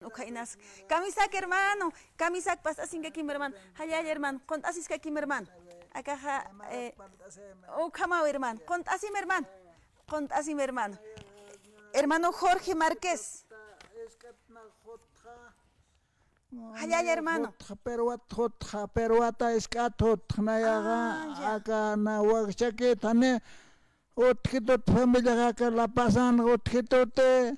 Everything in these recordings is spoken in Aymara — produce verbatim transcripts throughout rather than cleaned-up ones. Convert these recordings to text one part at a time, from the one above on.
Ukha inas. Kamisak, hermano. Kamisak, past'asinkakim, hermano. Jallalla, hermano. Qunt'asiskakim, hermano. Akaxa, eh, ukhamaw, hermano. Qunt'asim, hermano. Qunt'asim, hermano. Hermano Jorge Márquez. Jallalla, hermano. Jutxa, peruwat, jutxa, peruwata iskat jutxa, nayaxa, ah, ya, aka na wakchakit, jani, utjitut familiaxa aka La Pazan utjituti,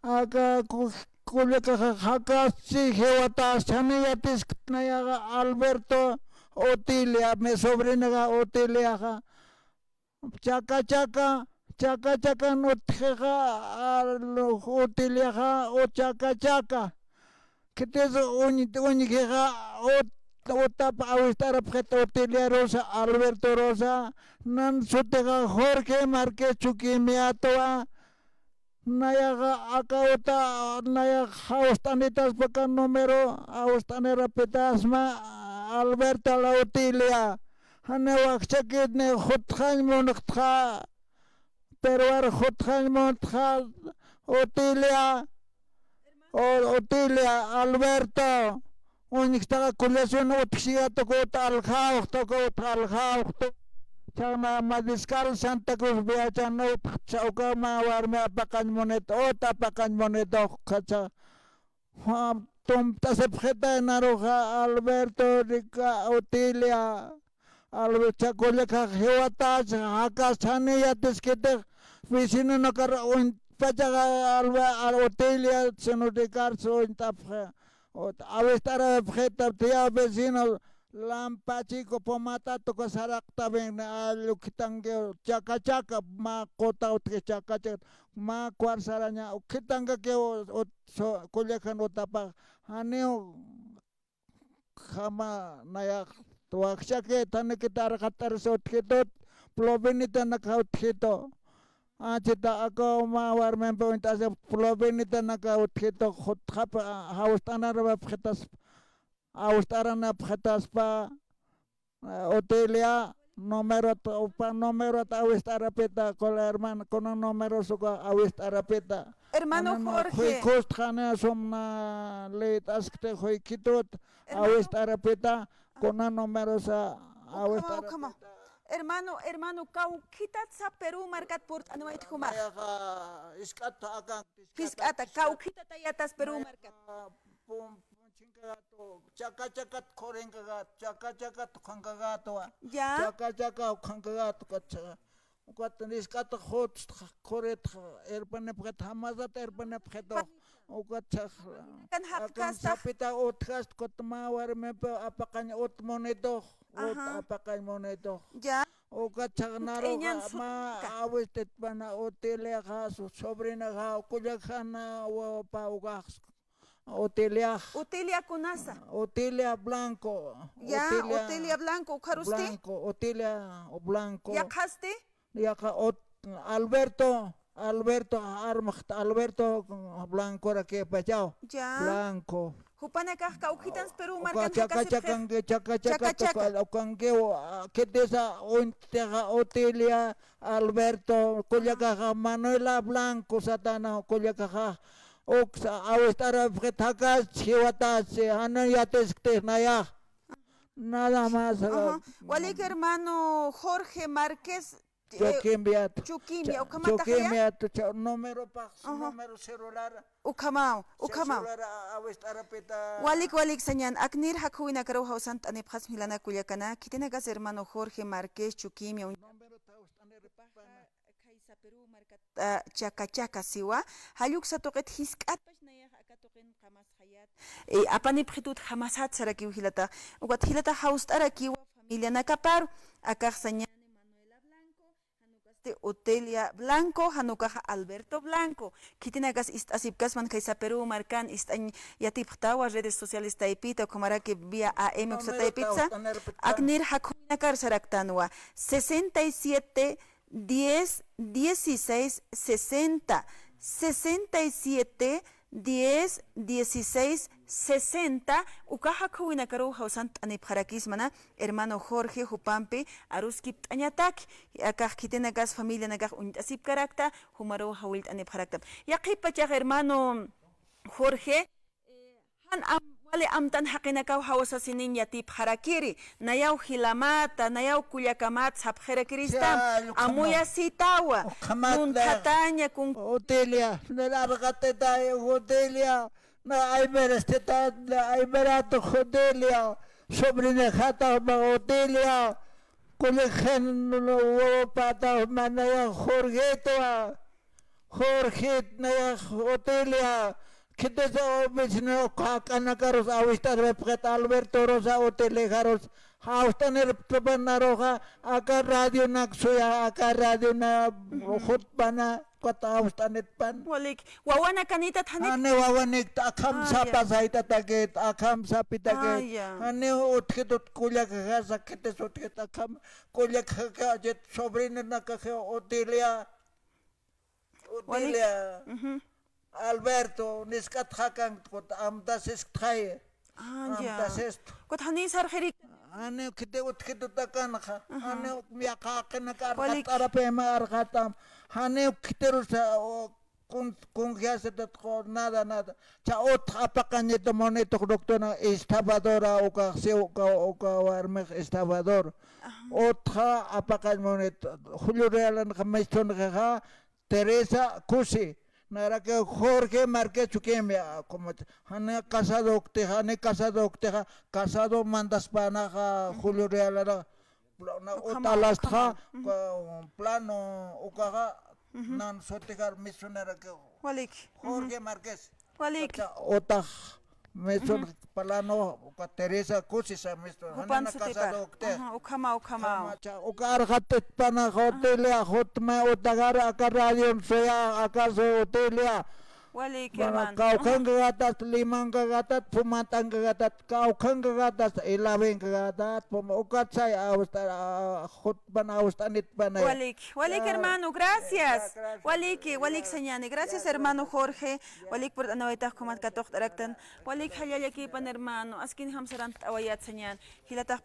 aka ku-, kullakaxa jakasti, jiwatas, jani yatiskti nayaxa, Alberto, Otilia, mi sobrinaxa Otiliaxa. Chaka chaka, chaka chaka utjixa, al-, Otiliaxa, o chaka chaka. Khitis uñ-, uñjixa, ut-, utap awist'arapxit Otilia Rosa, Alberto Rosa, nan sutixa Jorge Márquez Chuquimiatwa, nayaxa aka uta, nayax jawst'anitaspa aka número, jawst'anirapitasma, Alberto la Otilia. Jani wakchakit ni jutxañ munxtxa, peruwar jutxañ munxtxa, Otilia, o-, Otilia, Alberto, uñjtaxa kullasin utjsiyat uka ut aljawxt, uka ut aljawxt, chhaqna Mariscal Santa Cruz Viachan utjcha, uka mä warmi apaqañ munit, ut apaqañ munit, ukhacha. Juan, tumpt'asipxitay naruxa Alberto, Rica, Otilia, Alberto, kullakax jiwatach, jakas jani yatiskitix, vecinonakar uñpachaxa Albe-, Al-, Otilia, sino Ricardo uñt'apxi, ut-, awist'arapxita, tía vecino, Lampachiku, Pumata, tuka saraqta ven, allu khitanki, chaka chaka, mä quta utji chaka chaka, mä kuar saraña, khitankakiw, ut-, so-, kullakan utapax, janiw, jama nayax, wakchakit, janikit arxatarsi utjitut, plovinitanak utjitu. Anchita aka mä warmimpi uñt'asi plovinitanak utjitu, jutxap, jawst'anarapxitas, jawst'aranapxitaspa, Otilia, numerot, upa numerot awist'arapita, con la hermana, con un número suka awist'arapita. Hermano Jorge. Juykustxani sumna leyt'askti juykitut, hermano, awist'arapita, con un número sa, ukhama, awist'arapita. Ukhama. Hermano, hermano, kawkhitatsa Perú markat purt'aniwayt juma. Nayaxa, jisk'ata akan, jisk'ata, jisk'ata, kawkhitatayatas Perú markat. Nayaxa, pum, Chinkagatu, chaka chakat, khurinkagat, chaka chakat, ukhankagatwa. Ya. Chaka chaka, ukhankagat, ukat cha-, ukat jisk'ata jutst, khurit, irpanipxit, jamasat irpanipxit, ukat cha-, kan akan japkasta. Sapita utjast, ukat mä warmipi apaqañ ut munitux, ut, ajá, apaqañ munitux. Ya. Ukat chhaqnaru, ukat ma, awistit pana Otiliaxa, su-, sobrinaxa, kullakjana, wawapa, ukax. Otilia. Otilia kunasa. Otilia Blanco. Ya, Otilia, Otilia Blanco, ukharusti? Blanco, Otilia Blanco. Yaqhasti? Yaqa Ot-, Alberto, Alberto, armaxt Alberto Blanco rakipachaw. Ya. Blanco. Jupanakax kawkhitans Perú markan chaka jakasipxi. Chakanki, chaka chaka, chaka chaka. Ukanki, ukanki, a, khitisa uñtixa Otilia, Alberto, kullakaxa Manuela Blanco satana, kullakaxa. Uksa awist'arapxit jakas jiwatas, jan yatiskti nayax. Nada más. Ajá. Walik hermano Jorge Márquez, eh, Chuquimbiat. Chuquimia, cha-, ukhamata jaya? Chuquimbiat, cha-, número pax, ajá, número celular. Ukhamaw, cha-, ukhamaw. Celular a-, awist'arapita. Walik, walik sañan, aknir jakhuwinakaruw jawsant'anipxasma jilanaka kullakana, khitinakas hermano Jorge Márquez Chuquimia. Número ta awist'aniripana. Khaysa Perú markat, ah, chaka chaka siwa, jall uksa tuqit jisk'atpax nayax aka tuqin qamasxayat. Eh, apanipxitut jamasat sarakiw jilata. Ukat jilata jawst'arakiwa familianakaparu, akax sañani Manuela Blanco, jan ukasti Otilia Blanco, jan ukaxa Alberto Blanco. Khitinakas ist'asipkasman khaysa Perú markan ist'añ yatipxtawa redes sociales taypita, ukhamaraki vía A M uksa taypitsa. Aknir jakhuwinakar saraktanwa. Sesenta y siete, diez, dieciséis, sesenta, sesenta y siete, diez, dieciséis, sesenta, uka jakhuwinakaruw jawsant'anipxarakismana, hermano Jorge, jupampi aruskipt'añatak, akax khitinakas familianakax uñt'asipkarakta, jumaruw jawillt'anipxarakta. Yaqhipachax hermano Jorge, Am-, wali amtan jaqinakaw jawsasiniñ yatipxarakiri, nayaw jilamata, nayaw kullakamat sapxirakirista, amuyasitawa, munthataña kun- Otilia, nel arqatitay Otilia, na aymerastita, na aymeratu Otilia, sobrinejata ma Otilia, kullakjan wawapata manaya Jorgetwa. Jorge, nayax Otilia, khitis oficina jak'anakarus awist'aripxit Alberto Rosa Otiliajarus, awst'anirpt'apan aruxa, aka radionak suya, aka radiona jutpana, ukat awst'anitpan. Walik, wawanakanitat janit? Jani wawanikta, akham sapa sayt'atakit, akham sapitakit. Jani utjitut kullakajasa, khitis utjit akham kullakajachit, sobrinonakaji Otilia. Otilia, Alberto, nisk'at jakan, amtasisktxay. Amtasist. Kut jani sarxiri. Jani khiti utjitutakanxa. Jani yaqha jaqinaka arxat, arapima arxatam. Jani khitirusa, kun, kunjiasitatxu, nada, nada. Cha utx apaqañita munitux doctora, estafadora, ukaxsi, uka, uka warmix estafador. Utxa apaqañ munit, Julio Realanxa mistunxixa, Teresa Cusi, naraki Jorge Márquez Chuquimia, como jani casado uktixa, jani casado uktixa, casado mandaspanaxa Julio Realara, ut'alastxa, plano ukaxa, nan sutijar misionera que Jorge Márquez. Walik. Utax, misun, plano, uka Teresa Cusi sa misun. Jupan sutipar. Ukhama, ukhama. Uka arxatitpana Otilia, jutma utajar aka radion suya, aka su Otilia. Walik, hermano. Kawkhankajatat, limankajatat, phumantankajatat, kawkhankajatat, ilavinkajatat, phuma, ukat say, awsta, jut Pana awst'anit pana. Walik, walik, hermano, gracias. Waliki, walik sañani. Gracias, hermano Jorge. Walik purt'anawaytax khumat katuqt'araktan. Walik jallallakïpan, hermano. Askin jamsarant'awayat sañan. Jilatax